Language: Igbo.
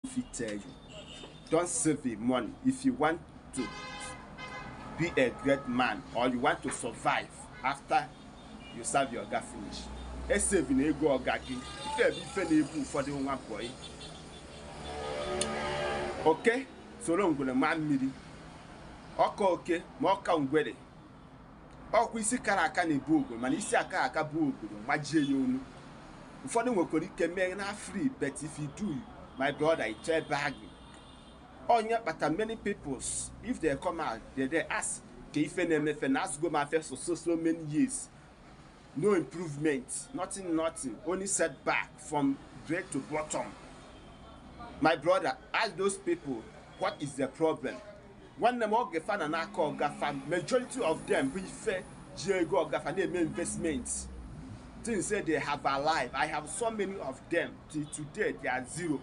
Fit tell you, don't save the money. If you want to be a great man or you want to survive after you serve your oga finish, esave na ego ọga gị. Ife bụ ife na-ebu ụfọdụ nwa boy oke soro ngwere maa mmiri ọka oke ma ọka ngwere. Ọkwa isi kara aka na-ebu ogoro, mana isi aka aka bụ ogoro gbajie ya onu. Ụfọdụ nwekwara ike mee na free, but if you do, my brother, iche bag onye kpata. Many peoples, if they come out, they dey ask ka ife na-emefe na azụgo m afe so so so many years, no improvement, nothing, nothing, only setback from grade to bottom. My brother, ask those people, what is the problem? Nwanne m, oge fa na n'aka ọgafa, majority of them bụ ife ji ego ọgafa na-eme investment, things say they have alive. I have so many of them, till today they are zero.